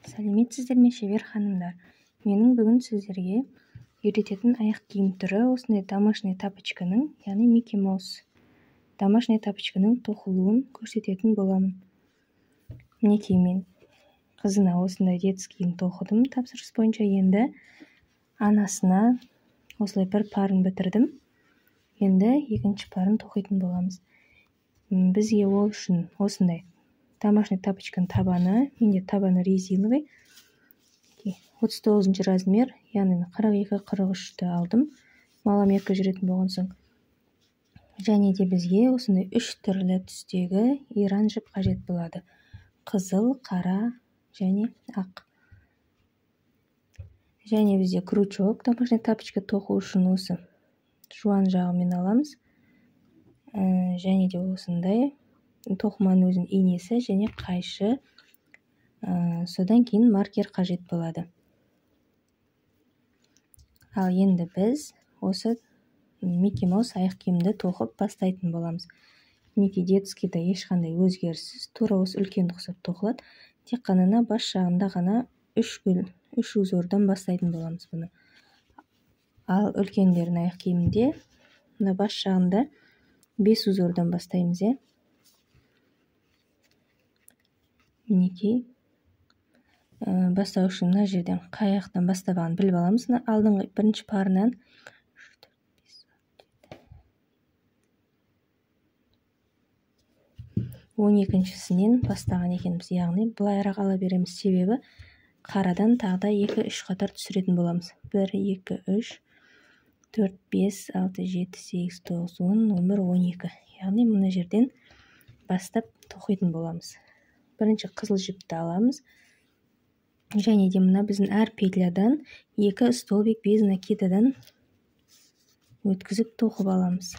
Сәлеметсіздер ме, шебер ханымдар! Менің бүгін сіздерге үйрететін аяқ киім түрі осындай домашний тапочканың, яғни Микки Маус домашний тапочканың тоқылуын көрсететін боламын. Мінекей, мен қызына осындай детскийін тоқыдым тапсырыс бойынша. Енді анасына осылай бір парын бітірдім. Енді екінші парын тоқитын боламыз. Бізге ол үшін осындай домашний тапочканың табаны, менде табаны резиновый, 39 размер, яғни 42-43-ті алдым, маломерка жүретін болған соң. Және де бізге осындай үш түрлі түстегі иран жіп қажет болады. Қызыл, қара және ақ. Және бізде крючок, домашний тапочка тоқу үшін осы жуан жағымен аламыз. Және де осындай тоқыманың өзінің инесі және қайшы, содан кейін маркер қажет болады. Ал енді біз осы Микки Маус аяқ киімді тоқып бастайтын боламыз. Мінекей, детскийда ешқандай өзгеріссіз, тура осы үлкенді ұқсап тоқылады. Тек қана бас жағында ғана үш гүл, үш узордан бастайтын боламыз бұны. Ал үлкендердің аяқ киімінде мына бас жағында 5 узордан бастаймыз, иә. Мінекей, бастау үшін мына жерден қай жақтан бастағанын біліп аламыз. Мына алдыңғы бірінші парынан 12-шісінен бастаған екенбіз. Яғни былайырақ ала береміз, себебі қарадан тағы да 2-3 қатар түсіретін боламыз. 1, 2, 3, 4, 5, 6, 7, 8, 9, 10, 11, 12. Яғни мына жерден бастап тоқитын боламыз. Бірінші қызыл жіпті аламыз. Және де мына біздің әр петлядан 2 столбик без накидадан өткізіп тоқып аламыз.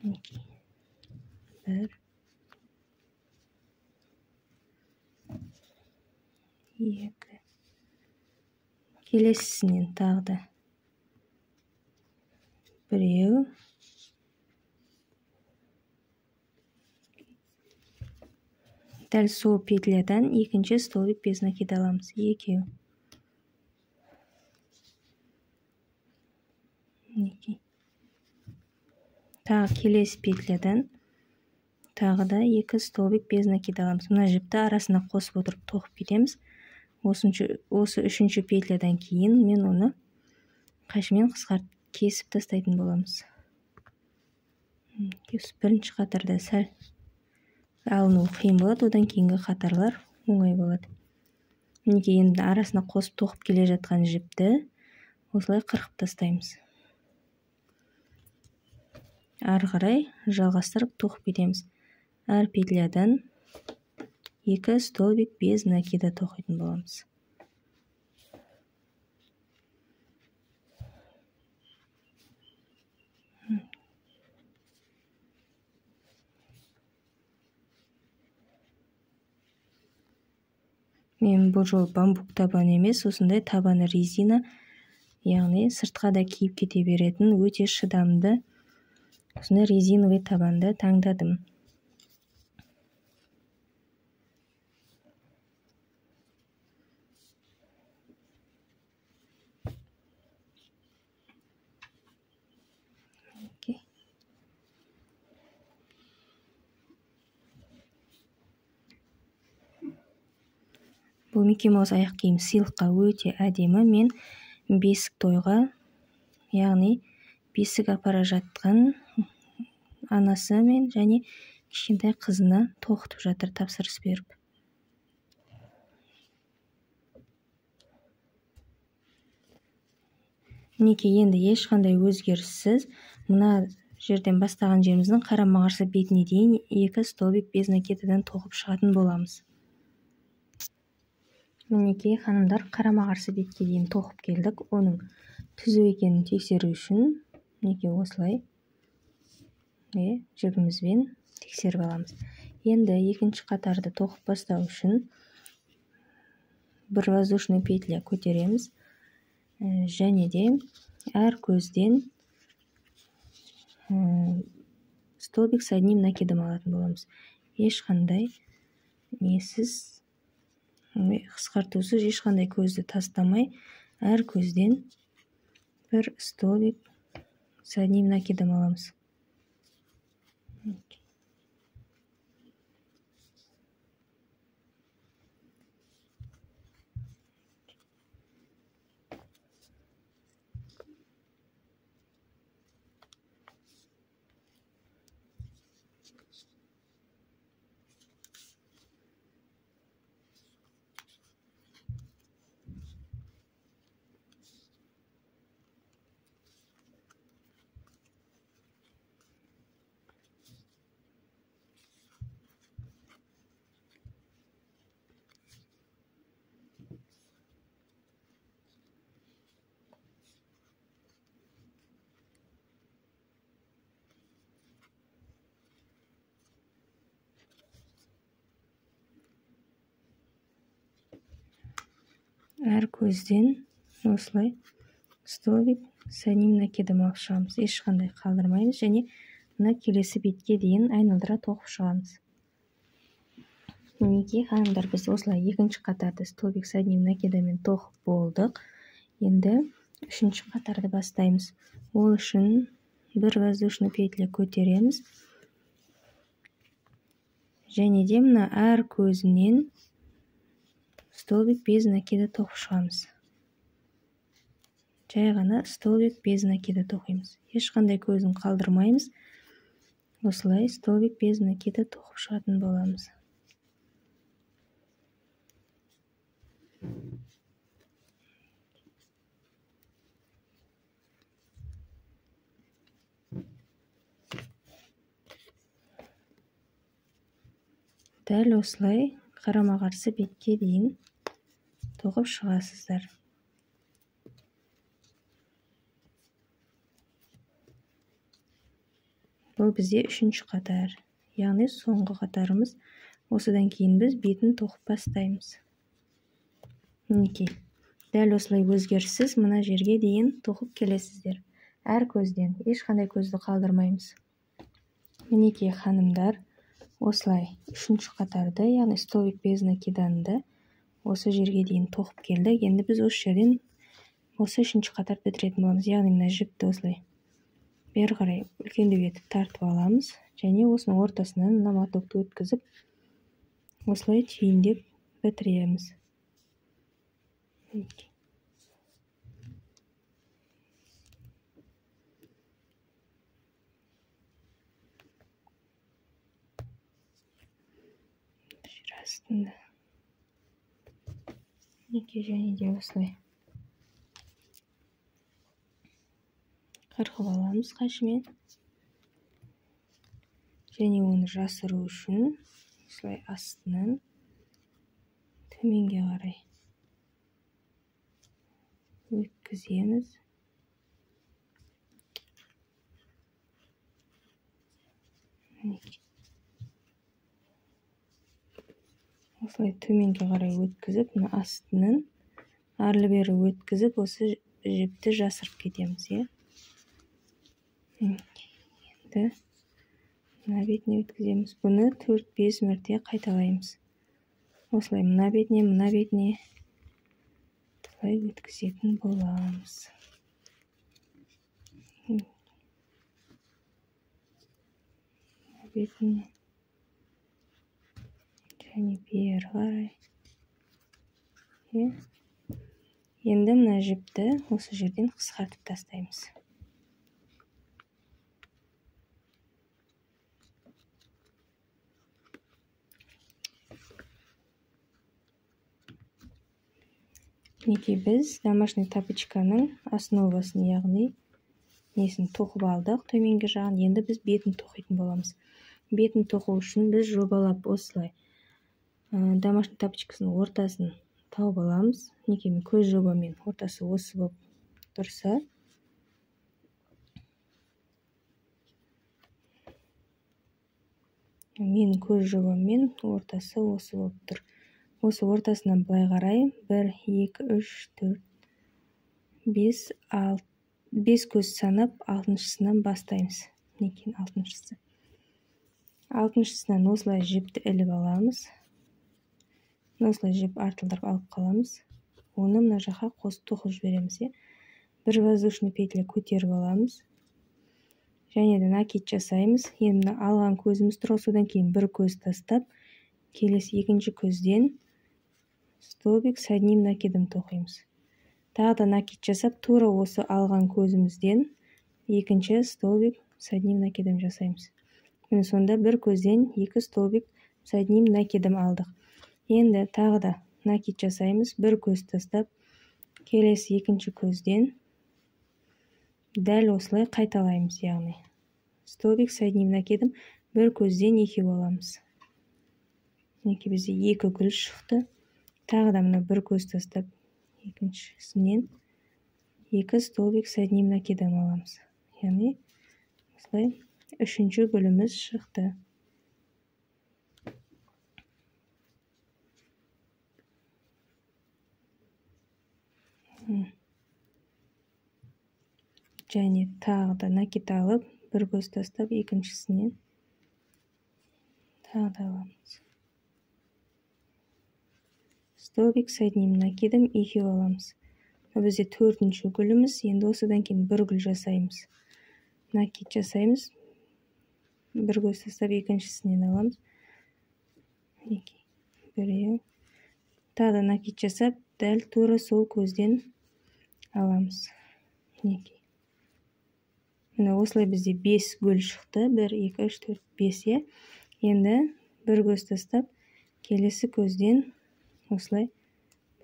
Мінекей. 1 2. Келесісінен тағы да біреу. Дәл сол петлядан екінші столбик без накида аламыз. 2. Мінекей. Тағы келесі петлядан тағы да 2 столбик без накида аламыз. Мына жіпті арасына қосып отырып тоқып кетеміз. Осы үшінші петлядан кейін мен оны қайшымен қысқартып кесіп тастайтын боламыз. Бірінші қатарда сәл алыну қиын болады, одан кейінгі қатарлар оңай болады. Мінекей, енді арасына қосып тоқып келе жатқан жіпті осылай қырқып тастаймыз. Ары қарай жалғастырып тоқып кетеміз. Әр петлядан 2 столбик без накида тоқитын боламыз. Мен бұл жолы бамбук табан емес, осындай табаны резина, яғни сыртқа да киіп кете беретін өте шыдамды осындай резиновый табанды таңдадым. Бұл Микки Маус аяқ киім сыйлыққа өте әдемі. Мен бесік тойға, яғни бесік апара жатқан анасы мен және кішкентай қызына тоқытып жатыр тапсырыс беріп. Мінекей, енді ешқандай өзгеріссіз мына жерден бастаған жеріміздің қарама-қарсы бетіне дейін 2 столбик без накидадан тоқып шығатын боламыз. Мінекей, ханымдар, қарама-қарсы бетке дейін тоқып келдік. Оның түзу екенін тексеру үшін мінекей осылай жібімізбен тексеріп аламыз. Енді екінші қатарды тоқып бастау үшін бір воздушный петля көтереміз. Және де әр көзден столбик с одним накидом алатын боламыз. Ешқандай несіз Қысқартусыз, ешқандай көзді тастамай, әр көзден бір столбик с одним накидом аламыз. Әр көзден осылай столбик с одним накидом алып шығамыз, ешқандай қалдырмаймыз және мына келесі бетке дейін айналдыра тоқып шығамыз. Мінекей, ханымдар, біз осылай екінші қатарды столбик с одним накидомен тоқып болдық. Енді үшінші қатарды бастаймыз. Ол үшін бір воздушный петля көтереміз және де мына әр көзінен столбик без накида тоқып шығамыз. Жай ғана столбик без накида тоқимыз. Ешқандай көзін қалдырмаймыз. Осылай столбик без накида тоқып шығатын боламыз. Дәл осылай қарама-қарсы бетке дейін тоқып шығасыздар. Бұл бізде үшінші қатар, яғни соңғы қатарымыз. Осыдан кейін біз бетін тоқып бастаймыз. Мінекей, дәл осылай өзгеріссіз мына жерге дейін тоқып келесіздер. Әр көзден, ешқандай көзді қалдырмаймыз. Мінекей, ханымдар, осылай үшінші қатарды, яғни столбик без накиданды осы жерге дейін тоқып келдік. Енді біз осы жерден осы үшінші қатарды бітіретін боламыз. Яғни мына жіпті осылай бері қарай үлкендеу етіп тартып аламыз және осының ортасынан мына мотокты өткізіп осылай түйіндеп бітіреміз. Астында неке және де осылай қырқып аламыз қайшымен және оны жасыру үшін осылай астынан төменге қарай өткіземіз. Осылай төменге қарай өткізіп, мына астынан арлы-бері өткізіп, осы жіпті жасырып кетеміз, иә. Енді мына бетіне өткіземіз. Бұны 4-5 мәрте қайталаймыз. Осылай мына бетіне, мына бетіне осылай өткізетін боламыз. Мына бетіне және бері қарай. Енді мына жіпті осы жерден қысқартып тастаймыз. Мінекей, біз домашний тапочканың основасын, яғни несін тоқып алдық, төменгі жағын. Енді біз бетін тоқитын боламыз. Бетін тоқу үшін біз жобалап осылай домашний тапочкасының ортасын тауып аламыз. Мінекей, көз жобамен ортасы осы болып тұрса, менің көз жобаммен ортасы осы болып тұр. Осы ортасынан былай қарай 1, 2, 3, 4, 5, 6, 5 көз санап алтыншысынан бастаймыз. Мінекей, алтыншысы. Алтыншысынан осылай жіпті іліп аламыз. Осылай жіп артылдырып алып қаламыз. Оны мына жаққа қосып тоқып жібереміз. Бір воздушный петля көтеріп аламыз. Және де накид жасаймыз. Енді мына алған көзіміз тұр, содан кейін бір көз тастап, келесі екінші көзден столбик с одним накидом тоқимыз. Тағы да накид жасап, тура осы алған көзімізден екінші столбик с одним накидом жасаймыз. Міне сонда бір көзден екі столбик с одним накидом алдық. Енді тағы да накид жасаймыз, бір көз тастап, келесі екінші көзден дәл осылай қайталаймыз, яғни столбик с одним накидом бір көзден екеу аламыз. Мінекей бізде екі гүл шықты. Тағы да мына бір көз тастап, екіншісінен екі столбик с одним накидом аламыз. Яғни осылай үшінші гүліміз шықты. Және тағы да накид алып, бір көз тастап, екіншісінен тағы да аламыз. Столбик с одним накидом екеу аламыз. Бізде төртінші гүліміз. Енді осыдан кейін бір гүл жасаймыз. Накид жасаймыз. Бір көз тастап, екіншісінен аламыз. Мінекей, біреу. Тағы да накид жасап, дәл тура сол көзден аламыз. Мінекей. Міне осылай бізде 5 гүл шықты. 1, 2, 3, 4, 5. Енді бір көз тастап, келесі көзден осылай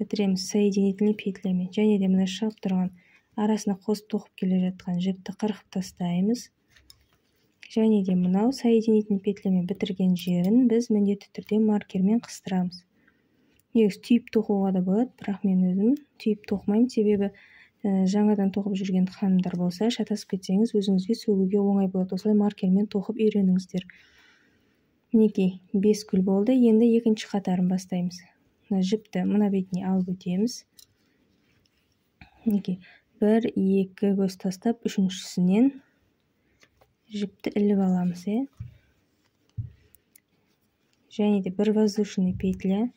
бітіреміз соединительный петлямен. Және де мына шығып тұрған арасына қосып тоқып келе жатқан жіпті қырқып тастаймыз. Және де мынау соединительный петлямен бітірген жерін біз міндетті түрде маркермен қыстырамыз. Негізі түйіп тоқуға да болады, бірақ мен өзім түйіп тоқымаймын, себебі жаңадан тоқып жүрген ханымдар болса, шатасып кетсеңіз, өзіңізге сөгуге оңай болады. Осылай маркермен тоқып үйреніңіздер. Мінекей, 5 гүл болды. Енді екінші қатарын бастаймыз. Мына жіпті мына бетіне алып өтеміз. Мінекей, 1, 2 көз тастап, үшіншісінен жіпті іліп аламыз. Және де бір воздушный петля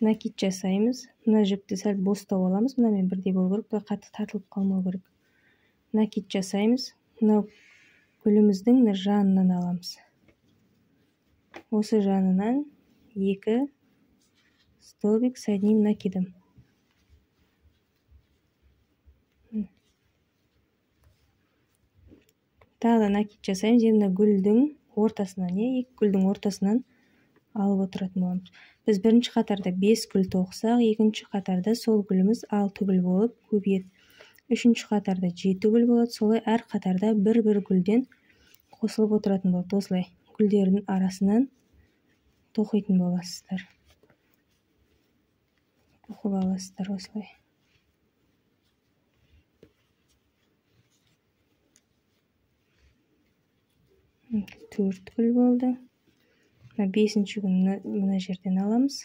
накид жасаймыз. Мына жіпті сәл бостау аламыз. Мынамен бірдей болу керек, бірақ қатты тартылып қалмау керек. Накид жасаймыз. Мынау гүліміздің мына жанынан аламыз. Осы жанынан 2 столбик с одним накидом. Тағы да накид жасаймыз. Енді гүлдің ортасынан, екі гүлдің ортасынан алып отыратын боламыз. Біз бірінші қатарда 5 гүл тоқысақ, екінші қатарда сол гүліміз 6 гүл болып көбейеді. Үшінші қатарда 7 гүл болады. Солай әр қатарда бір-бір гүлден қосылып отыратын болады. Осылай гүлдердің арасынан тоқитын боласыздар. Тоқып аласыздар осылай. Төрт гүл болды. Мына бесінші күн мына жерден аламыз.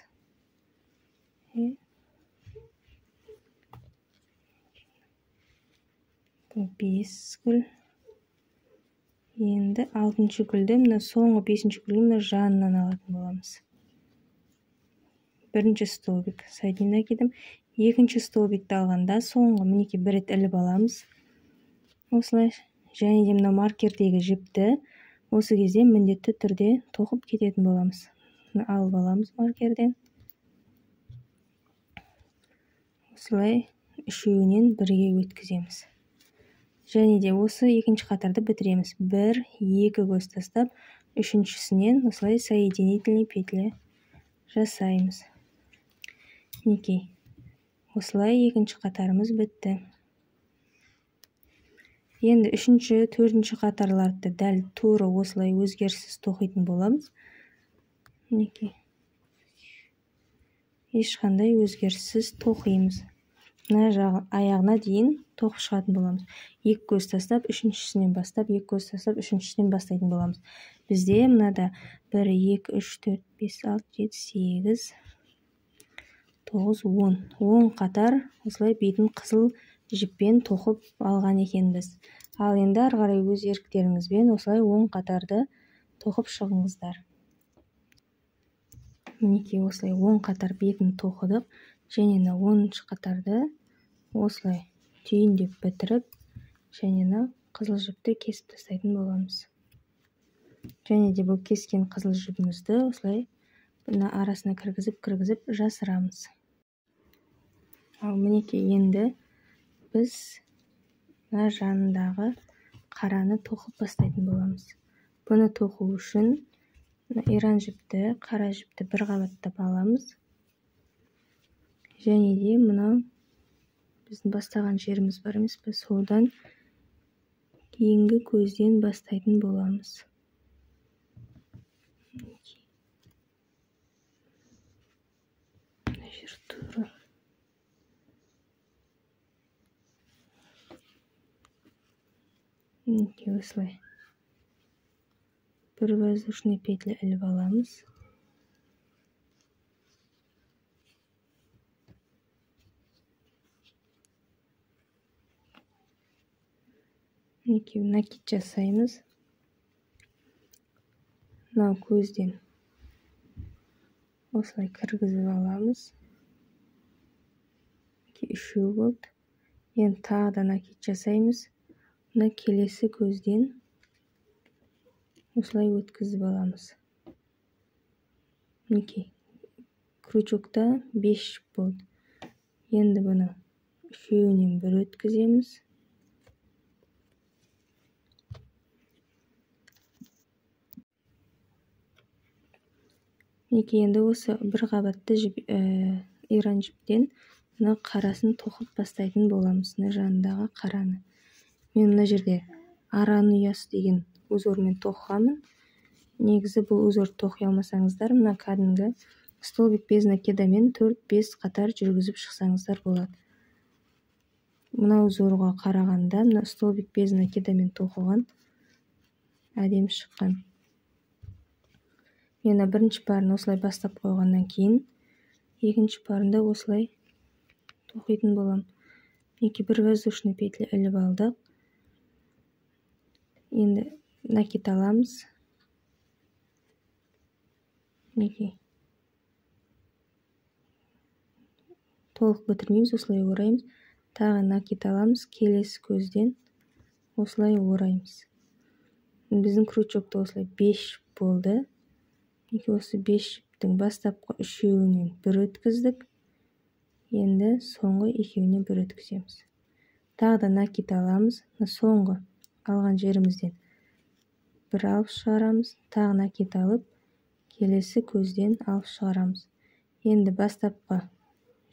Бұл 5 гүл. Енді алтыншы гүлді мына соңғы бесінші гүлді мына жанынан алатын боламыз. Бірінші столбик с одним накидом. Екінші столбикті алғанда соңғы мінекей бір рет іліп аламыз. Осылай. Және де мына маркердегі жіпті осы кезде міндетті түрде тоқып кететін боламыз. Алып аламыз маркерден. Осылай үшеуінен бірге өткіземіз. Және де осы екінші қатарды бітіреміз. 1, 2 көз тастап, үшіншісінен осылай соединительный петля жасаймыз. Мінекей, осылай екінші қатарымыз бітті. Енді үшінші, төртінші қатарларды дәл тура осылай өзгеріссіз тоқитын боламыз. Мінекей, ешқандай өзгеріссіз тоқимыз. Мына жағы аяғына дейін тоқып шығатын боламыз. Екі көз тастап, үшіншісінен бастап, екі көз тастап, үшіншісінен бастайтын боламыз. Бізде мынада 1, 2, 3, 4, 5, 6, 7, 8, 9, 10. 10 қатар осылай бетін қызыл жіппен тоқып алған екенбіз. Ал енді ары қарай өз еріктеріңізбен осылай 10 қатарды тоқып шығыңыздар. Мінекей осылай 10 қатар бетін тоқыдық. Және мына 10-шы қатарды осылай түйіндеп бітіріп, және мына қызыл жіпті кесіп тастайтын боламыз. Және де бұл кескен қызыл жібімізді осылай мына арасына кіргізіп жасырамыз. Ал мінекей енді біз мына жанындағы қараны тоқып бастайтын боламыз. Бұны тоқу үшін иран жіпті, қара жіпті бір қабаттап аламыз. Және де мынау біздің бастаған жеріміз бар емес пе, содан кейінгі көзден бастайтын боламыз. Мына жер тура. Мінекей осылай бір воздушный петля іліп аламыз. Мінекей накид жасаймыз. Мынау көзден осылай кіргізіп аламыз. Мінекей үшеу болды. Енді тағы да накид жасаймыз. Мына келесі көзден осылай өткізіп аламыз. Мінекей крючокта 5 жіп болды. Енді бұны үшеуінен бір өткіземіз. Мінекей енді осы бір қабатты жіп, иран жіптен мына қарасын тоқып бастайтын боламыз. Мына жанындағы қараны. Мен мына жерде араның ұясы деген узормен тоқығанмын. Негізі бұл узорды тоқи алмасаңыздар, мына кәдімгі столбик без накидамен 4-5 қатар жүргізіп шықсаңыздар болады. Мына узорға қарағанда мына столбик без накидамен тоқыған әдемі шыққан. Мен бірінші парын осылай бастап қойғаннан кейін екінші парында осылай тоқитын боламын. Мінекей бір воздушный петля іліп алдық. Енді накид аламыз. Мінекей толық бітірмейміз, осылай ораймыз. Тағы накид аламыз, келесі көзден осылай ораймыз. Біздің крючокта осылай 5 жіп болды. Мінекей осы 5 жіптің бастапқы үшеуінен бір өткіздік. Енді соңғы екеуінен бір өткіземіз. Тағы да накид аламыз. Соңғы алған жерімізден бір алып шығарамыз. Тағы накид алып, келесі көзден алып шығарамыз. Енді бастапқы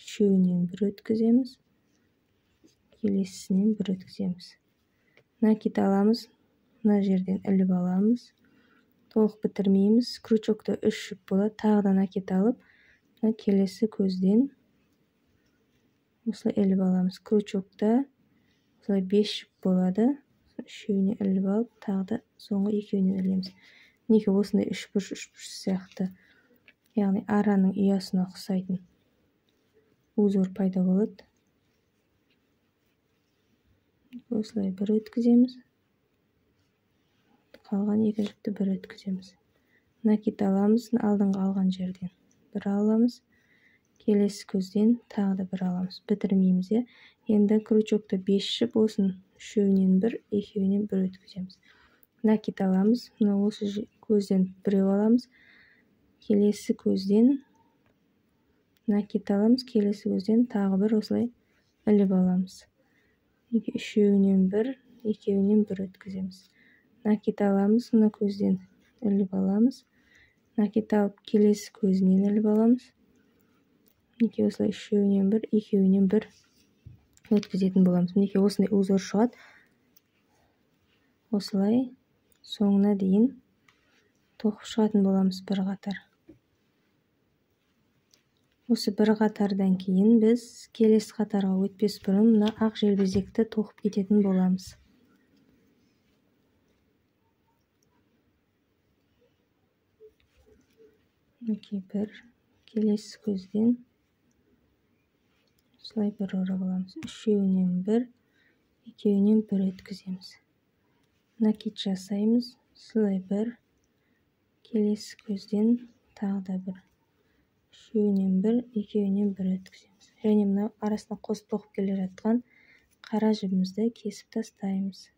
үшеуінен бір өткіземіз. Келесісінен бір өткіземіз. Накид аламыз. Мына жерден іліп аламыз. Толық бітірмейміз. Крючокта 3 жіп болады. Тағы да накид алып, келесі көзден осылай іліп аламыз. Крючокта осылай 5 жіп болады. Үшеуіне іліп алып, тағы да соңғы екеуінен ілеміз. Мінекей осындай үшбұрыш үшбұрыш сияқты, яғни араның ұясына ұқсайтын узор пайда болады. Осылай бір өткіземіз. Қалған екі жіпті бір өткіземіз. Накид аламыз, алдыңғы алған жерден бір аламыз. Келесі көзден тағы да бір аламыз. Бітірмейміз, иә. Енді крючокта 5 жіп, осының үшеуінен бір, екеуінен бір өткіземіз. Накид аламыз, мына осы көзден біреу аламыз. Келесі көзден накид аламыз, келесі көзден тағы бір осылай іліп аламыз. Үшеуінен бір, екеуінен бір өткіземіз. Накид аламыз, мына көзден іліп аламыз. Накид алып, келесі көзінен іліп аламыз. Мінекей осылай үшеуінен бір, екеуінен бір өткізетін боламыз. Мінекей осындай узор шығады. Осылай соңына дейін тоқып шығатын боламыз бір қатар. Осы бір қатардан кейін біз келесі қатарға өтпес бұрын мына ақ желбезекті тоқып кететін боламыз. Мінекей бір, келесі көзден осылай бір орап аламыз. Үшеуінен бір, екеуінен бір өткіземіз. Накид жасаймыз. Осылай бір, келесі көзден тағы да бір. Үшеуінен бір, екеуінен бір өткіземіз. Және мына арасына қосып тоқып келе жатқан қара жібімізді кесіп тастаймыз.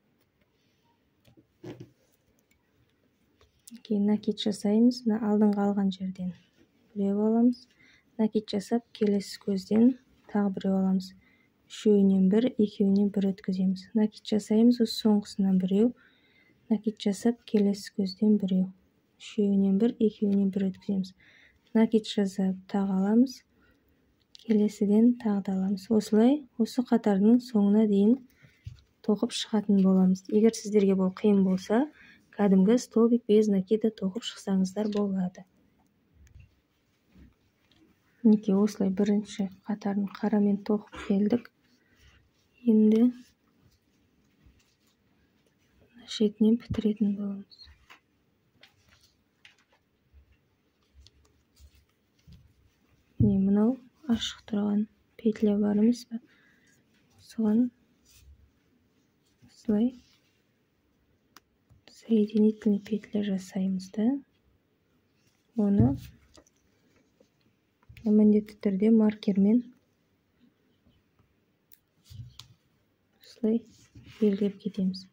Кейін накид жасаймыз. Мына алдыңғы алған жерден біреу аламыз. Накид жасап, келесі көзден тағы біреу аламыз. Үшеуінен бір, екеуінен бір өткіземіз. Накид жасаймыз, осы соңғысынан біреу. Накид жасап, келесі көзден біреу. Үшеуінен бір, екеуінен бір өткіземіз. Накид жасап, тағы аламыз. Келесіден тағы да аламыз. Осылай осы қатардың соңына дейін тоқып шығатын боламыз. Егер сіздерге бұл қиын болса, кәдімгі столбик без накида тоқып шықсаңыздар болады. Мінекей осылай бірінші қатарын қарамен тоқып келдік. Енді шетінен бітіретін боламыз. Міне мынау ашық тұрған петля бар емес пе? Осыған осылай соединительный петля жасаймыз да. Оны міндетті түрде маркермен осылай белгілеп кетеміз.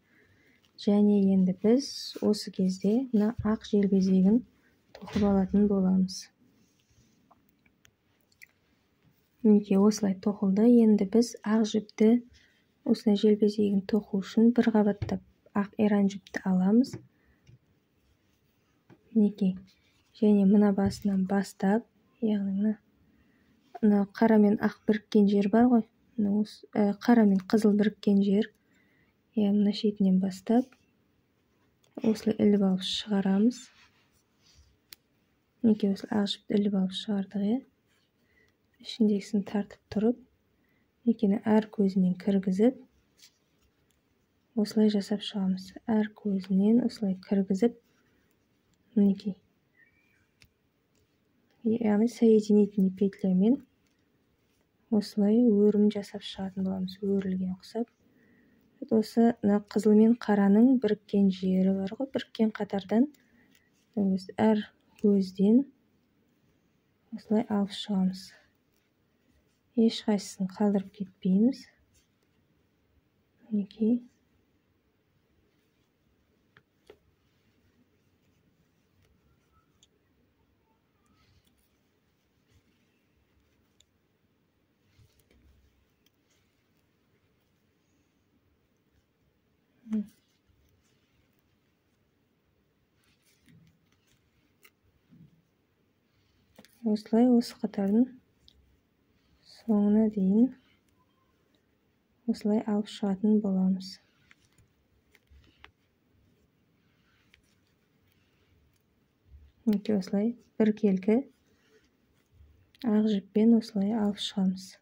Және енді біз осы кезде мына ақ желбезегін тоқып алатын боламыз. Мінекей осылай тоқылды. Енді біз ақ жіпті осылай желбезегін тоқу үшін бір қабаттап ақ иран жіпті аламыз. Мінекей және мына басынан бастап, яғни мына қара мен ақ біріккен жер бар ғой, мына осы қара мен қызыл біріккен жер, мына шетінен бастап осылай іліп алып шығарамыз. Мінекей осылай ақ жіпті іліп алып шығардық, иә. Ішіндегісін тартып тұрып, мінекей әр көзінен кіргізіп осылай жасап шығамыз. Әр көзінен осылай кіргізіп, мінекей, яғни соединительный петлямен осылай өрім жасап шығатын боламыз, өрілген ұқсап. Осы мына қызыл мен қараның біріккен жері бар ғой, біріккен қатардан біз әр көзден осылай алып шығамыз. Ешқайсысын қалдырып кетпейміз. Мінекей осылай осы қатардың соңына дейін осылай алып шығатын боламыз. Мінекей осылай біркелкі ақ жіппен осылай алып шығамыз.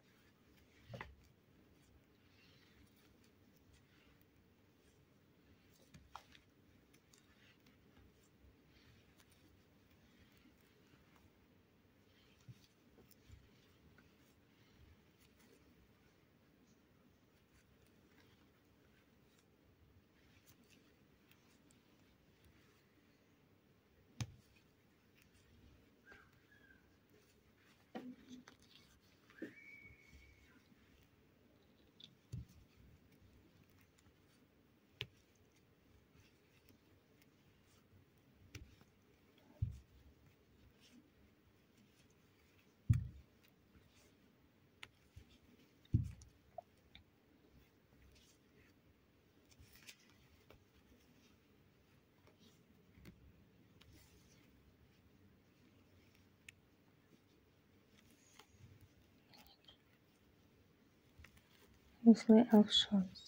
Осылай алып шығамыз.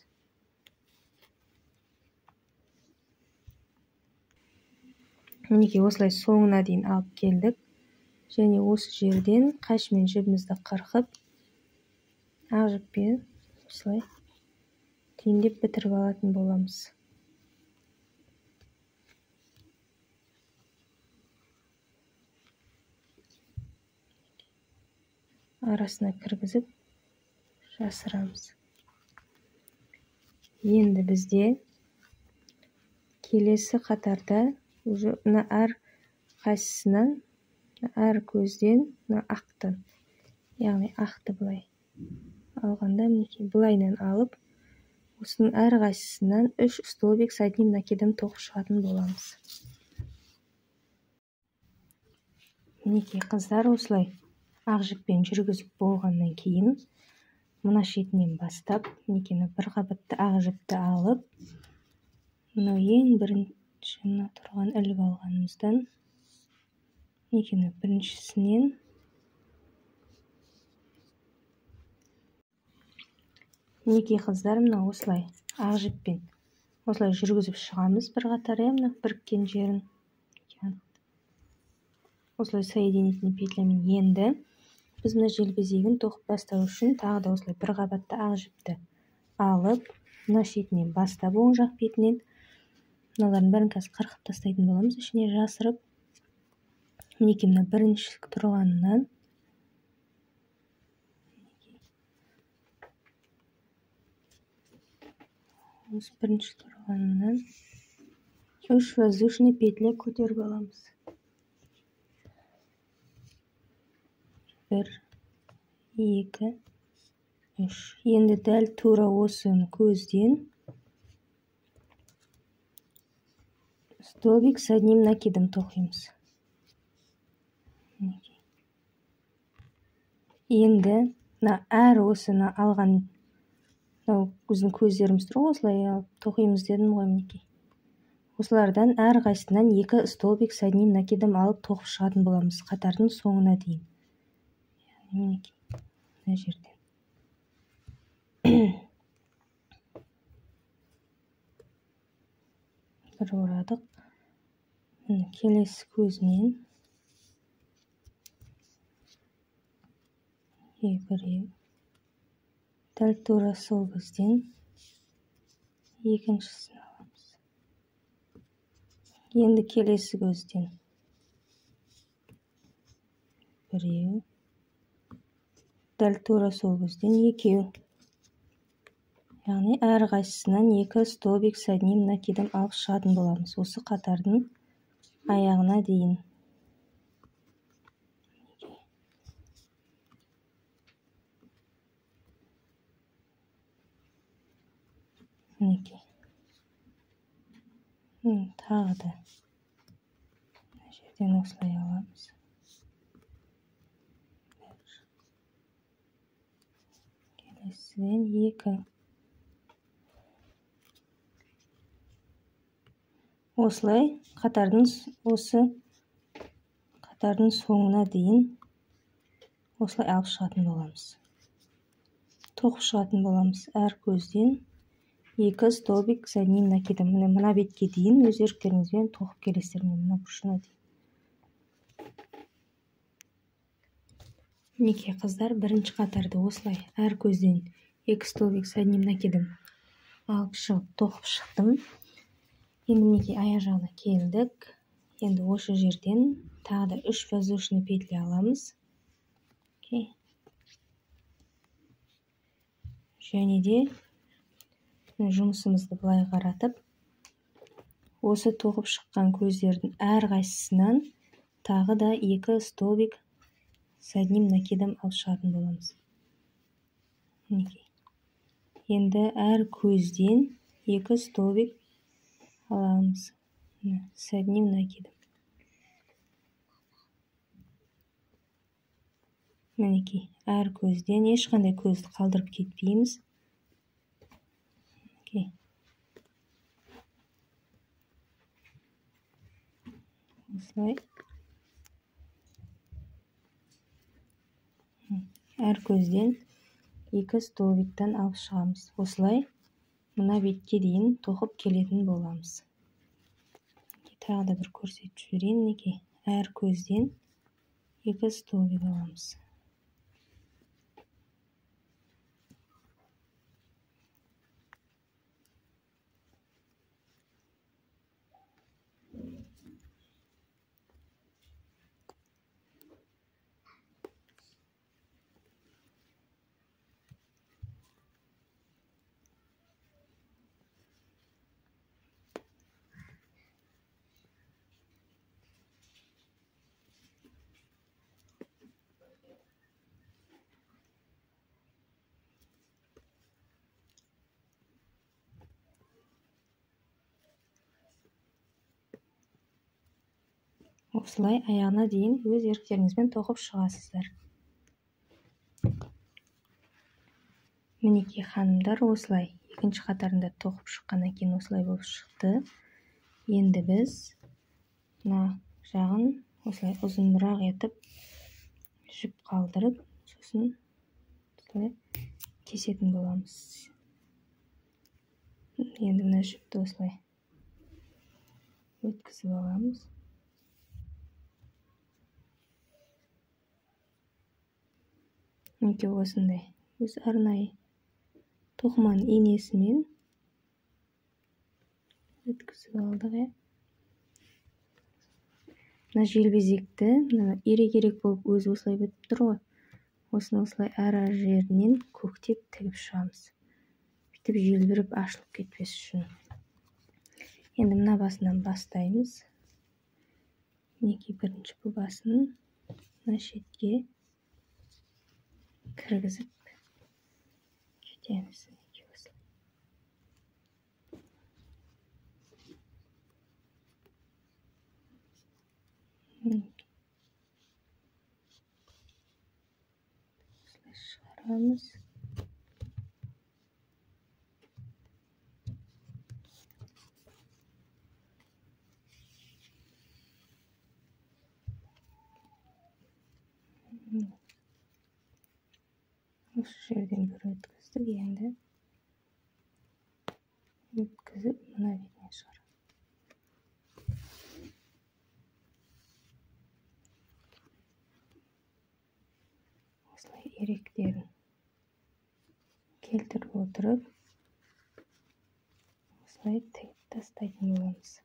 Мінекей осылай соңына дейін алып келдік. Және осы жерден қайшымен жібімізді қырқып, ақ жіппен осылай түйіндеп бітіріп алатын боламыз. Арасына кіргізіп жасырамыз. Енді бізде келесі қатарда уже мына әр қайсысынан Әр көзден мына ақтан, яғни ақты былай алғанда мінекей былайынан алып, осының әрқайсысынан 3 столбик с одним накидом тоқып шығатын боламыз. Мінекей қыздар, осылай ақ жіппен жүргізіп болғаннан кейін мына шетінен бастап мінекей мына бір қабатты ақ жіпті алып, мынау ең бірінші мына тұрған іліп алғанымыздан мінекей мына біріншісінен мінекей қыздар, мына осылай ақ жіппен осылай жүргізіп шығамыз бір қатар, мына біріккен жерін осылай соединительный петлямен. Енді біз мына желбезегін тоқып бастау үшін тағы да осылай бір қабатты ақ жіпті алып, мына шетінен бастап оң жақ бетінен мыналардың бәрін қазір қырқып тастайтын боламыз, ішіне жасырып. Мінекей мына бірінші тұрғанынан осы бірінші тұрғанынан 3 воздушный петля көтеріп аламыз. 1, 2, 3. Енді дәл тура осыны көзден столбик с одним накидом тоқимыз. Енді мына әр осыны алған мынау біздің көздеріміз тұр ғой, осылай алып тоқимыз дедім ғой мінекей. Осылардан әрқайсысынан 2 столбик с одним накидом алып тоқып шығатын боламыз қатардың соңына дейін. Мінекей мына жерден. Бір орадық. Міне келесі көзінен біреу. Дәл тура сол көзден екіншісін аламыз. Енді келесі көзден біреу. Дәл тура сол көзден екеу. Яғни әрқайсысынан 2 столбик с одним накидом алып шығатын боламыз осы қатардың аяғына дейін. Мінекей. Тағы да мына жерден осылай аламыз. Келесіден 2. Осылай қатардың осы қатардың соңына дейін осылай алып шығатын боламыз. Тоқып шығатын боламыз әр көзден 2 столбик с одним накидом. Міне мына бетке дейін өз еріктеріңізбен тоқып келесіздер, мына бұрышына дейін. Мінекей қыздар, бірінші қатарды осылай әр көзден 2 столбик с одним накидом алып шығып тоқып шықтым. Енді мінекей аяқ жағына келдік. Енді осы жерден тағы да 3 воздушный петля аламыз. Және де жұмысымызды былай қаратып, осы тоқып шыққан көздердің әрқайсысынан тағы да 2 столбик с одним накидом алып шығатын боламыз. Мінекей. Енді әр көзден 2 столбик аламыз с одним накидом. Мінекей, әр көзден ешқандай көзді қалдырып кетпейміз. Осылай әр көзден 2 столбиктен алып шығамыз. Осылай мына бетке дейін тоқып келетін боламыз. Тағы да бір көрсетіп жіберейін. Мінекей, әр көзден 2 столбик аламыз. Осылай аяғына дейін өз еріктеріңізбен тоқып шығасыздар. Мінекей ханымдар, осылай екінші қатарында тоқып шыққаннан кейін осылай болып шықты. Енді біз мына жағын осылай ұзынырақ етіп жіп қалдырып, сосын осылай кесетін боламыз. Енді мына жіпті осылай өткізіп аламыз. Мінекей осындай өз арнайы тоқыманың инесімен өткізіп алдық. Мына желбезекті мына ирек-ирек болып өзі осылай бітіп тұр ғой. Осыны осылай әр жерінен көктеп тігіп шығамыз. Бүйтіп желбіріп ашылып кетпес үшін. Енді мына басынан бастаймыз. Мінекей бірінші бұл басын мына шетке кіргізіп кетеміз. Осылай шығарамыз. Осы жерден бір өткіздік, енді өткізіп мына бетіне шығарамыз. Осылай иректерін келтіріп отырып, осылай тігіп тастайтын боламыз.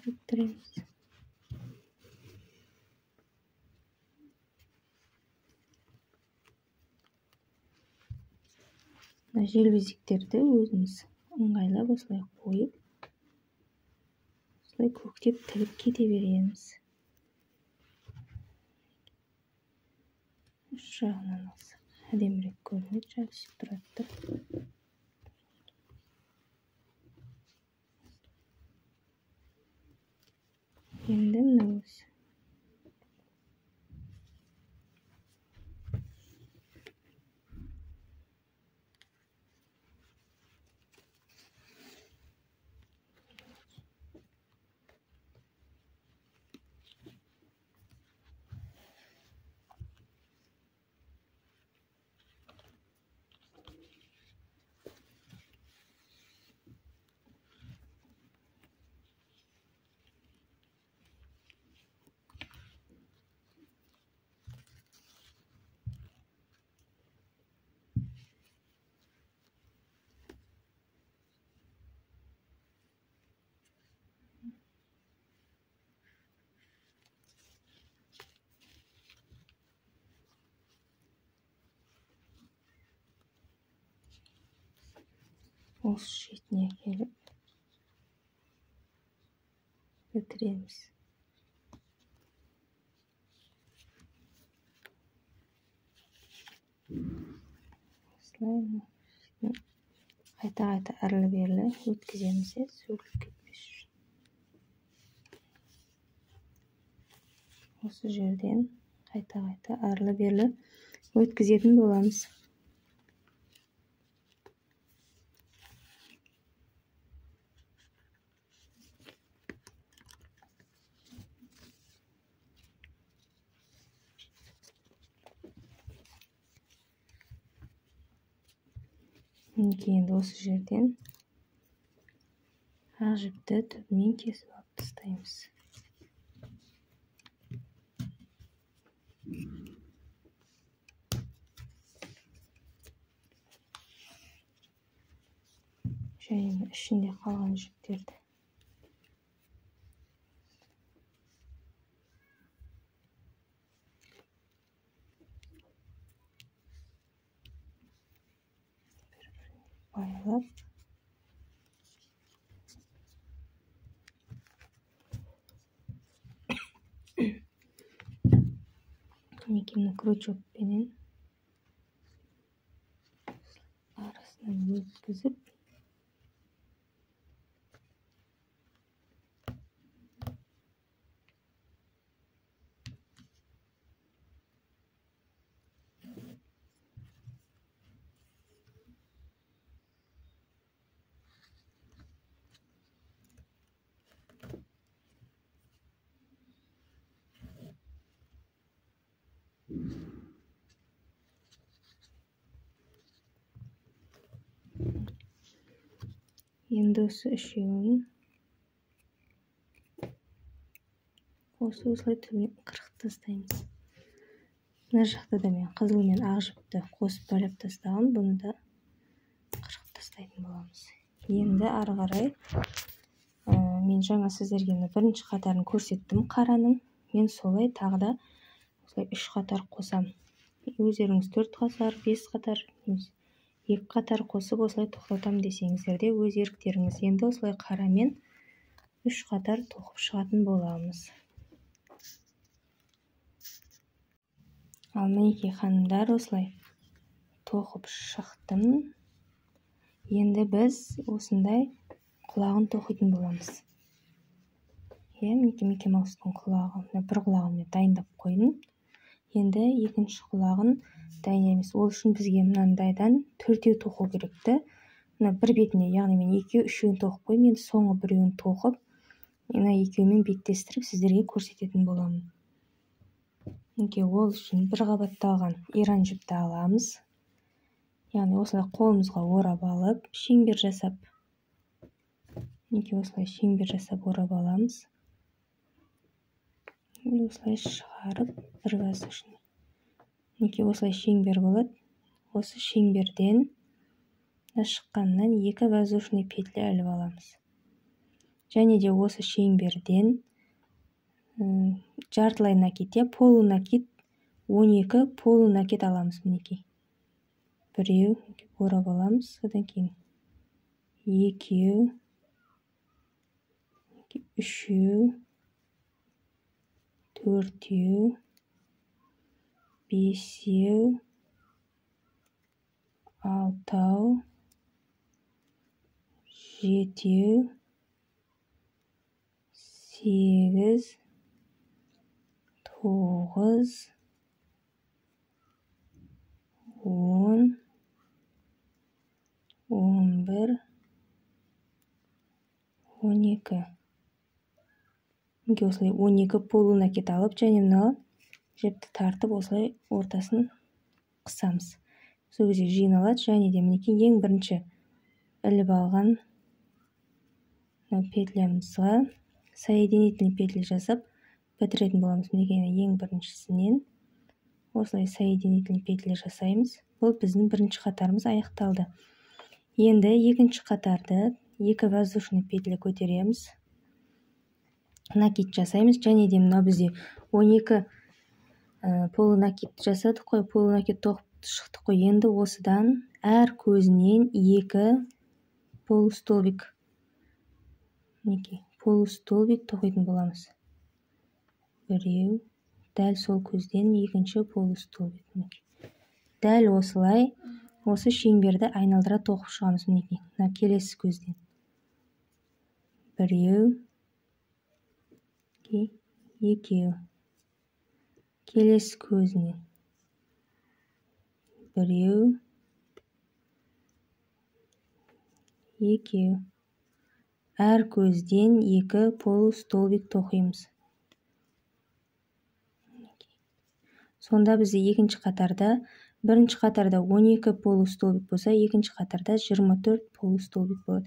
Біріктіреміз. Мына желбезектерді өзіміз ыңғайлап осылай қойып, осылай көктеп тігіп кете береміз. Үш жағынан алсақ әдемірек көрінеді, жабысып тұрады. Енді мына осы осы шетіне келіп бітіреміз. Осылай қайта-қайта әрлі-берлі өткіземіз, сөгіліп кетпес үшін. Осы жерден қайта-қайта әрлі-берлі өткізетін боламыз. Мінекей енді осы жерден ақ жіпті түбімен кесіп алып тастаймыз. Және ішінде қалған жіптерді Байлап. Мінекей мына крючокпенен арасынан өткізіп, енді осы үшеуін осы осылай түбінен қырқып тастаймыз. Мына жақта да мен қызыл мен ақ жіпті қосып байлап тастағам, бұны да қырқып тастайтын боламыз. Енді ары қарай мен жаңа сіздерге мына бірінші қатарын көрсеттім қараның. Мен солай тағы да осылай 3 қатар қосам. Өздеріңіз 4 қатар, 5 қатар, немесе 2 қатар қосып осылай тоқтатам десеңіздер де өз еріктеріңіз. Енді осылай қарамен 3 қатар тоқып шығатын боламыз. Ал мінекей ханымдар, осылай тоқып шықтым. Енді біз осындай құлағын тоқитын боламыз. Иә, мінекей Микки Маустың құлағы. Мына бір құлағын мен дайындап қойдым. Енді екінші құлағын дайындаймыз. Ол үшін бізге мынандайдан 4 тоқу керекті. Мына бір бетіне, яғни мен 2, 3-ін тоқып қойдым. Енді соңғы біреуін тоқып, мына екеуімен беттестіріп сіздерге көрсететін боламын. Мінекей ол үшін бір қабатталған иран жіпті аламыз. Яғни осылай қолымызға орап алып, шеңбер жасап, мінекей осылай шеңбер жасап орап аламыз. Осылай шығарып бір воздушный. Мінекей осылай шеңбер болады. Осы шеңберден шыққаннан 2 воздушный петля іліп аламыз. Және де осы шеңберден жартылай накид, полунакид, 12 полунакид аламыз. Мінекей біреу орап аламыз, одан кейін екеу, үшеу, төртеу, бесеу, алтау, жетеу, 8, 9, 10, 11, 12. Мінекей осылай 12 полунакид алып, және мына жіпті тартып осылай ортасын қысамыз. Сол кезде жиналады. Және де мінекей ең бірінші іліп алған петлямызға соединительный петля жасап бітіретін боламыз. Мінекей ең біріншісінен осылай соединительный петля жасаймыз. Бұл біздің бірінші қатарымыз аяқталды. Енді екінші қатарды 2 воздушный петля көтереміз, накид жасаймыз. Және де мына бізде 12 полунакид жасадық қой, полунакид тоқып шықтық қой. Енді осыдан әр көзінен 2 полустолбик, мінекей полустолбик тоқитын боламыз. Біреу, дәл сол көзден екінші полустолбик. Мінекей дәл осылай осы шеңберді айналдыра тоқып шығамыз. Мінекей мына келесі көзден біреу, екеу, келесі көзінен біреу, екеу. Әр көзден 2 полустолбик тоқимыз. Сонда бізде екінші қатарда, бірінші қатарда 12 полустолбик болса, екінші қатарда 24 полустолбик болады.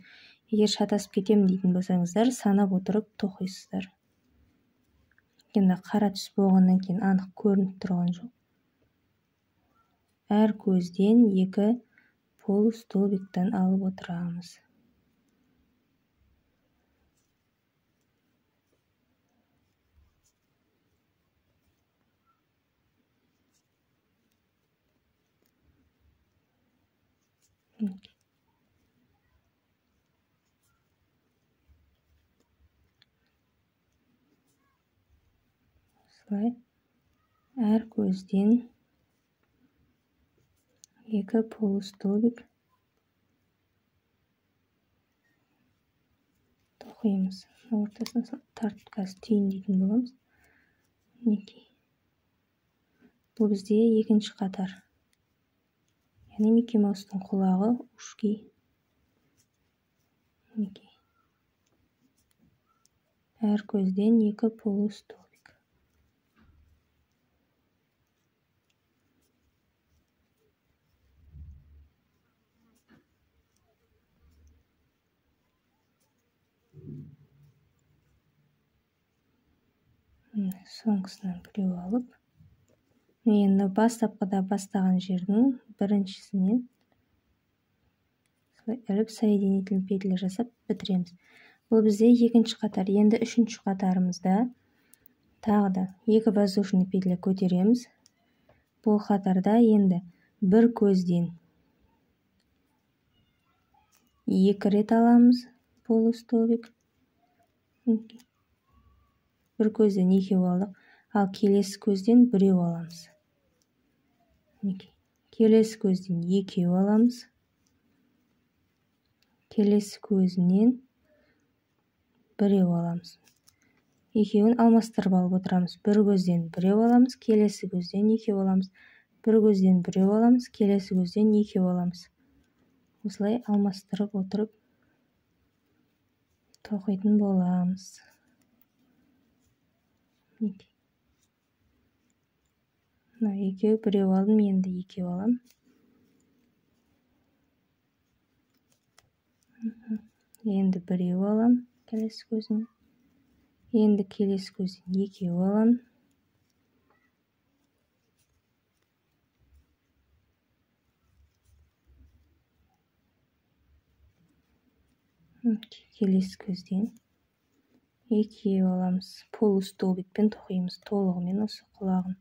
Егер шатасып кетемін дейтін болсаңыздар, санап отырып тоқисыздар. Енді қара түс болғаннан кейін анық көрініп тұрған жоқ. Әр көзден 2 полустолбиктен алып отырамыз. Осылай әр көзден 2 полустолбик тоқимыз. Ортасына тартып қазір түйіндейтін боламыз. Мінекей. Бұл бізде екінші қатар. Яғни Микки Маустың құлағы, ушки. Мінекей. Әр көзден 2 полустолбик. Соңғысынан біреу алып, енді бастапқыда бастаған жердің біріншісінен солай іліп соединительный петля жасап бітіреміз. Бұл бізде екінші қатар. Енді үшінші қатарымызда тағы да 2 воздушный петля көтереміз. Бұл қатарда енді бір көзден 2 рет аламыз полустолбик. Бір көзден 2 алдық, ал келесі көзден 1 аламыз. Мінекей. Келесі көзден 2 аламыз. Келесі көзінен 1 аламыз. Екеуін алмастырып алып отырамыз. Бір көзден 1 аламыз, келесі көзден 2 аламыз. Бір көзден 1 аламыз, келесі көзден 2 аламыз. Осылай алмастырып отырып тоқитын боламыз. Мына екеу, біреу алдым, енді екеу алам. Енді біреу алам келесі көзін. Енді келесі көзден екеу алам. Келесі көзден екеу аламыз. Полустолбикпен тоқимыз толығымен осы құлағын.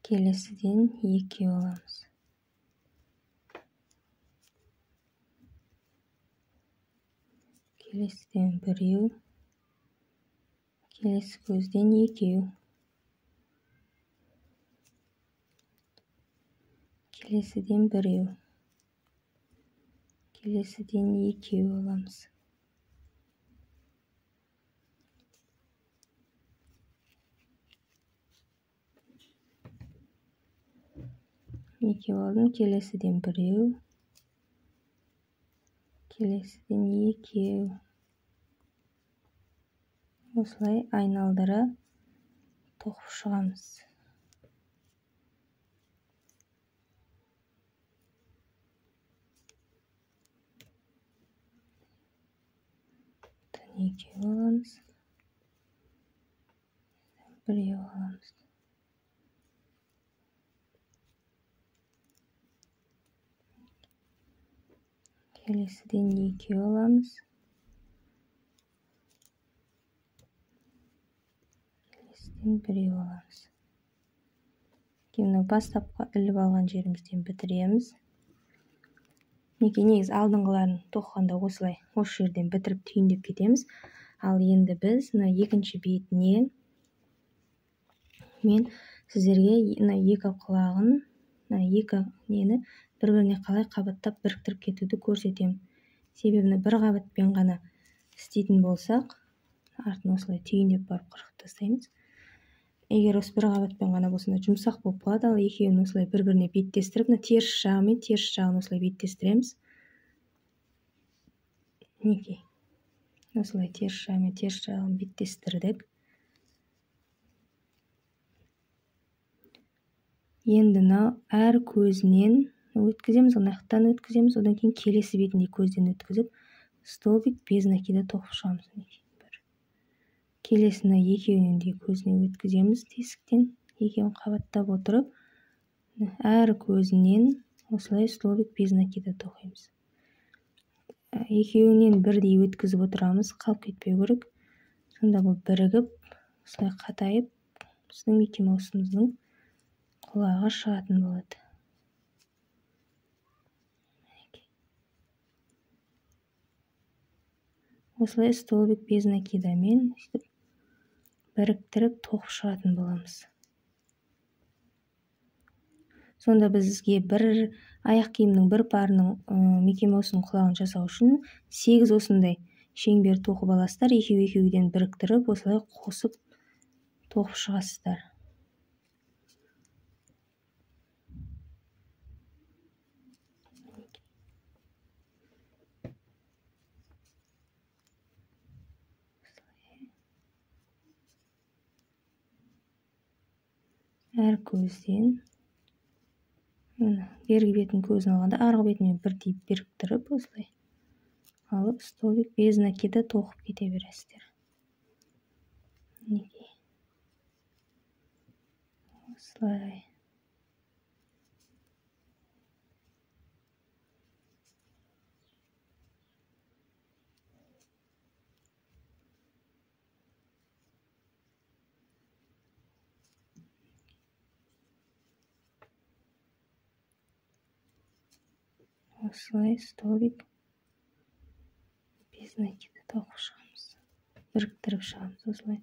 Келесіден екеу аламыз. Келесіден біреу, келесі көзден екеу. Келесіден біреу, келесіден екеу аламыз. Екеу алдым, келесіден біреу, келесіден екеу. Осылай айналдыра тоқып шығамыз. Екеу аламыз, біреу аламыз. Келесіден екеу аламыз. Келесіден біреу аламыз. Кейін бастапқы іліп алған жерімізден бітіреміз. Мінекей, негізі алдыңғыларын тоқығанда осылай осы жерден бітіріп түйіндеп кетеміз. Ал енді біз мына екінші бетіне мен сіздерге мына екі құлағын, мына екі нені бір-біріне қалай қабаттап біріктіріп кетуді көрсетемін. Себебі бір қабатпен ғана істейтін болсақ, артын осылай түйіндеп барып қырқып тастаймыз. Егер осы бір қабатпен ғана болса, жұмсақ болып қалады. Ал екеуін осылай бір-біріне беттестіріп, мына теріс жағы мен теріс жағын осылай беттестіреміз. Мінекей, осылай теріс жағы мен теріс жағын беттестірдік. Енді мынау әр көзінен өткіземіз, аяқтан өткіземіз, одан кейін келесі бетінде көзден өткізіп, столбик без накида тоқып шығамыз. Мінекей, бір. Келесіні екеуінен де көзіне өткіземіз тесіктен, екеуін қабаттап отырып, әр көзінен Осылай столбик без накида тоқимыз. Екеуінен бірдей өткізіп отырамыз, қалып кетпеу керек. Сонда бұл бірігіп, осылай қатайып, біздің Микки Маусымыздың құлағы шығатын болады. Осылай столбик без накидамен сөйтіп біріктіріп тоқып шығатын боламыз. Сонда бізге бір аяқ киімнің бір парының Микки Маусының құлағын жасау үшін 8 осындай шеңбер тоқып аласыздар. Екеу-екеуден біріктіріп, осылай қосып тоқып шығасыздар. Әр көзден бергі бетін көзін алғанда арғы бетімен бірдей біріктіріп осылай алып столбик без накида тоқып кете бересіздер. Мінекей. Осылай. Осылай столбик без накида тоқып шығамыз, біріктіріп шығамыз осылай.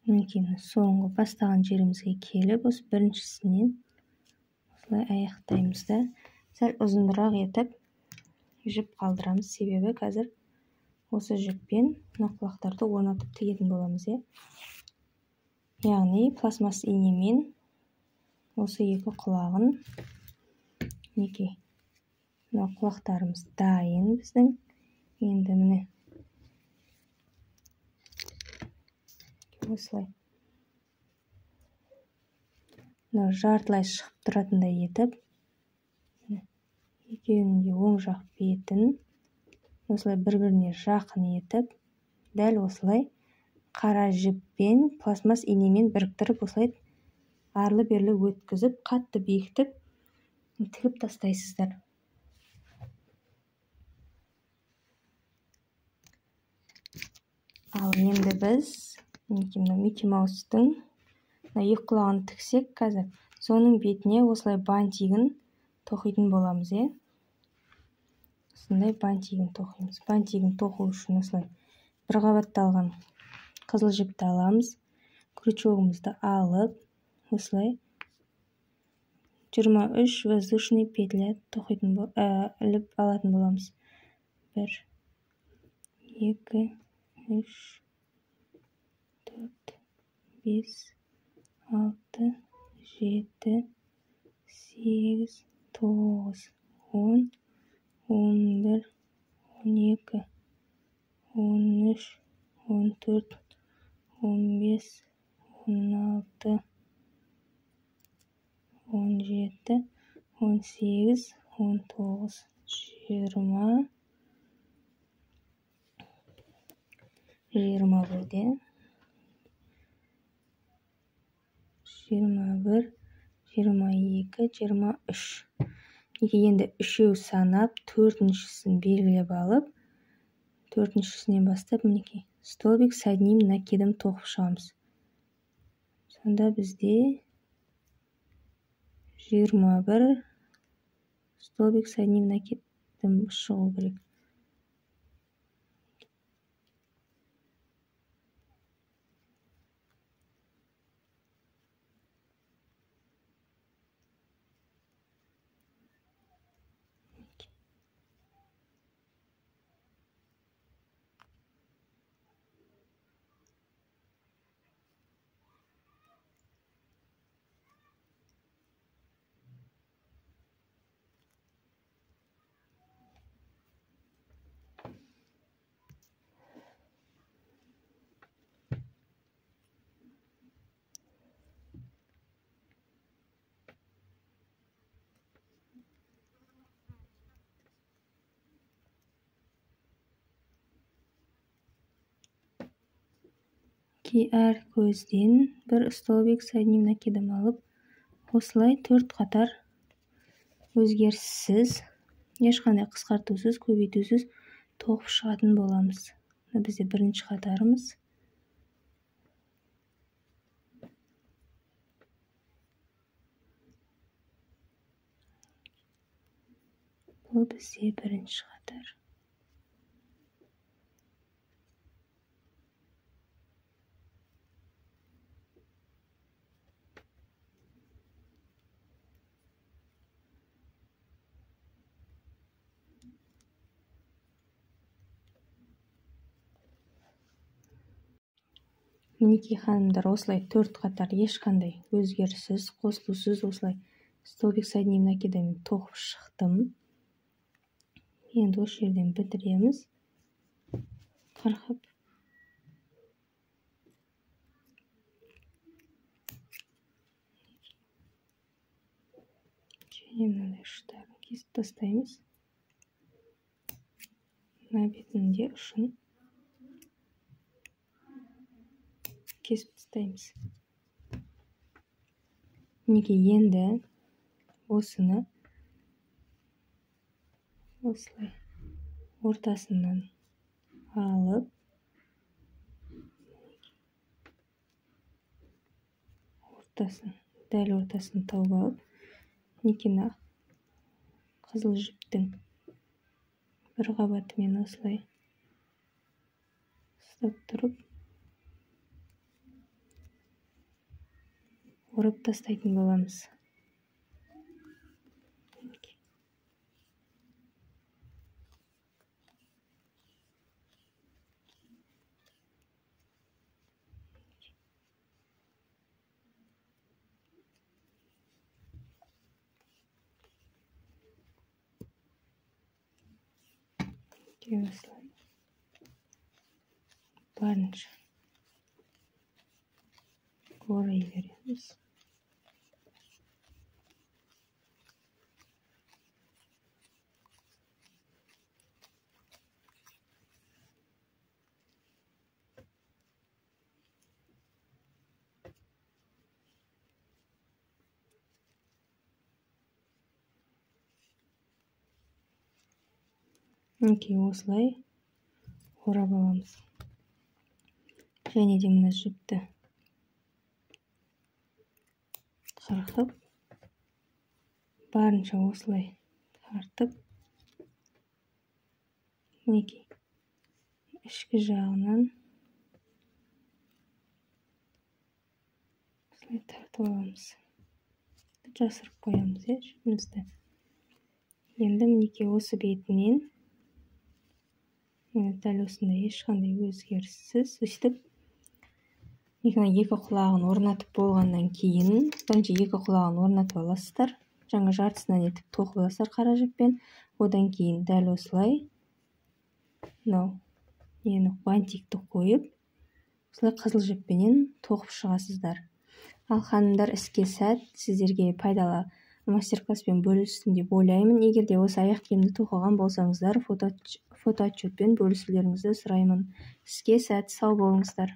Мінекей, соңғы бастаған жерімізге келіп, осы біріншісінен осылай аяқтаймыз да, сәл ұзынырақ етіп жіп қалдырамыз, себебі қазір осы жіппен мына құлақтарды орнатып тігетін боламыз, иә. Яғни пластмасс инемен осы екі құлағын, мінекей, мына құлақтарымыз дайын біздің. Енді міне осылай мына жартылай шығып тұратындай етіп, екеуінің де оң жақ бетін осылай бір-біріне жақын етіп, дәл осылай қара жіппен пластмасс инемен біріктіріп, осылай арлы-берлі өткізіп, қатты бекітіп тігіп тастайсыздар. Ал енді біз мінекей мына Микки Маустың мына екі құлағын тіксек, қазір соның бетіне осылай бантигін тоқитын боламыз, иә. Осындай бантигін тоқимыз. Бантигін тоқу үшін осылай бір қабатталған қызыл жіпті аламыз, крючогымызды алып, осылай 23 воздушный петля тоқитын іліп алатын боламыз. 1 2 3 4 5 6 7 8 9 10 11 12 13 14 15 16 17 18 19 20 21 21 22 23. Енді үшеу санап, төртіншісін белгілеп алып, төртіншісінен бастап мінекей столбик с одним накидом тоқып шығамыз. Сонда бізде 21 столбик с одним накидом шығу керек. Мінекей, әр көзден бір столбик с одним накидом алып, осылай 4 қатар өзгеріссіз, ешқандай қысқартусыз, көбейтусіз тоқып шығатын боламыз. Мына бізде бірінші қатарымыз. Бұл бізде бірінші қатар. Мінекей, ханымдар, осылай 4 қатар ешқандай өзгеріссіз, қосылусыз осылай столбик с одним накидом тоқып шықтым. Енді осы жерден бітіреміз. Қырқып. Және мынандай ұштарын кесіп тастаймыз. Мына бетінде ұшын кесіп тастаймыз. Мінекей, енді осыны осылай ортасынан алып, ортасын, дәл ортасын тауып алып, мінекей, мына қызыл жіптің бір қабатымен осылай ұстап тұрып орап тастайтын боламыз. Осылай барынша орай береміз. Мінекей, осылай орап аламыз. Және де мына жіпті қырқып, барынша осылай тартып, мінекей, ішкі жағынан осылай тартып аламыз. Жасырып қоямыз, жіпімізді. Енді мінекей осы бетінен дәл осындай ешқандай өзгеріссіз өстіп екі құлағын орнатып болғаннан кейін, бірінші екі құлағын орнатып аласыздар, жаңа жартысынан етіп тоқып аласыздар қара жіппен. Одан кейін дәл осылай мынау нені бантикті қойып, осылай қызыл жіппенен тоқып шығасыздар. Ал ханымдар, іске сәт, сіздерге пайдалы мастер-класспен бөлістім деп ойлаймын. Егер де осы аяқ киімді тоқыған болсаңыздар, фотоотчетпен бөлісулеріңізді сұраймын. Іске сәт, сау болыңыздар.